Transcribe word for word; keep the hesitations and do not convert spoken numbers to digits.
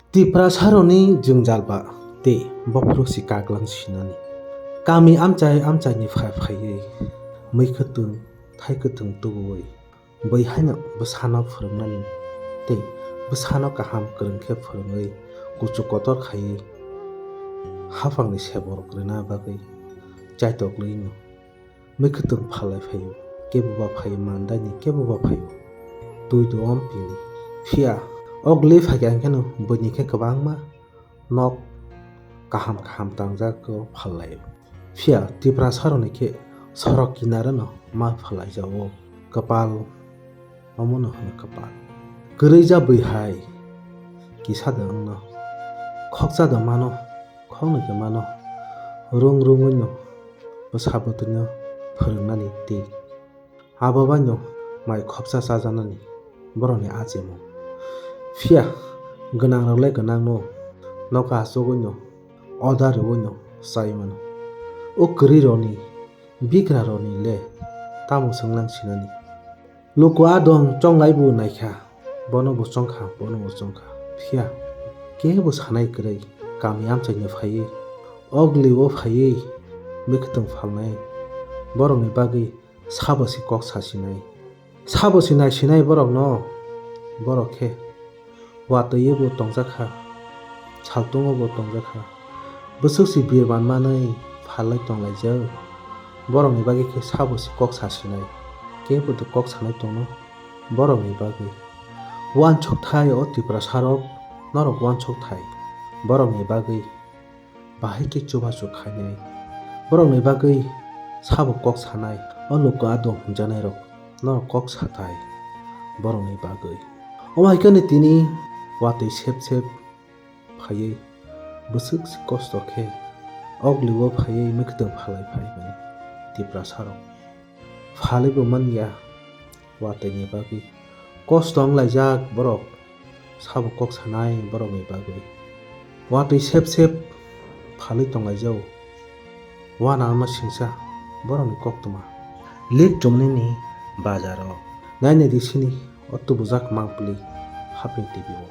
Tiprasarokni jwngjal ba tei bophuru si kaglang sinani. Kami amchai amchaini phai phaiwi mui kwthwng thai kwthwng tubuwi bui haino bwsano phwrwngnani tei bwsano kaham kwrwng khe phwrwngwi kuchuk kotor khaiwi haphangni seborok rwna bagwi chaitoklwino. Mui kwthwng phalai phaio, kebo ba phaio mandaini, kebo ba phaio twi duon pini. Phiya o glwi phaikha hwnkheno buini khe kwbangma nok kaham kaham tangjago phallaio. Phiya Tiprasarokni khe sorok kinarano ma phallaijao. Kwpal Omono hwno kwpal. Kwrwi ja bui hai kisa da wngno. Khokcha da mano, khoknwi khe mano. Rung rungwino bwsa bwtwino phwrwngnani tei abo baino mai khokcha chajaknani borokni achimung. Phiya gwnangrok le gwnangno, nogo achugwino, oda rwino chai mano. O kwrwirokni bigrarokni le tamo swnglang sinani? Luku a dong chonglai bo naikha, bono bo chongkha, bono bo chongkha. Phiya kebo sanai kwrwi, kami amchaini phaiwi, o glio phaiwi, mui kwthwng phalnai, borokni bagwi sabo se kok sasinai. Sabo se naisinai borokno, borok khe watwi bo tongjakha, saltongo bo tongjakha. Bwswk se birman manwi phalwi tonglaijak. Borokni bagwi khe sabo se kok sasinai. Kebo de kok sanai tongno borokni bagwi. Uansukthai o Tiprasarok, norok uansukthai borokni bagwi. Bahai khe chubachu khainai. Borokni bagwi sabo kok sanai. O luku a dong hwnjanairok norok kok sathai borokni bagwi. Omo hai kheno tini watwi sep sep phaiwi bwswk se kosto khe o glio phaiwi mui kwthwng phalai phai mani Tiprasarok. Phalwi bo manya watwini bagwi. Kosto wnglaijak borok, sabo kok sanai borokni bagwi. Watwi sep sep phalwi tonglaijao. Uanama singsa borokni koktwma. Lit chumnini bazaro nainai di sini o tubujak mangpili Haping T V o.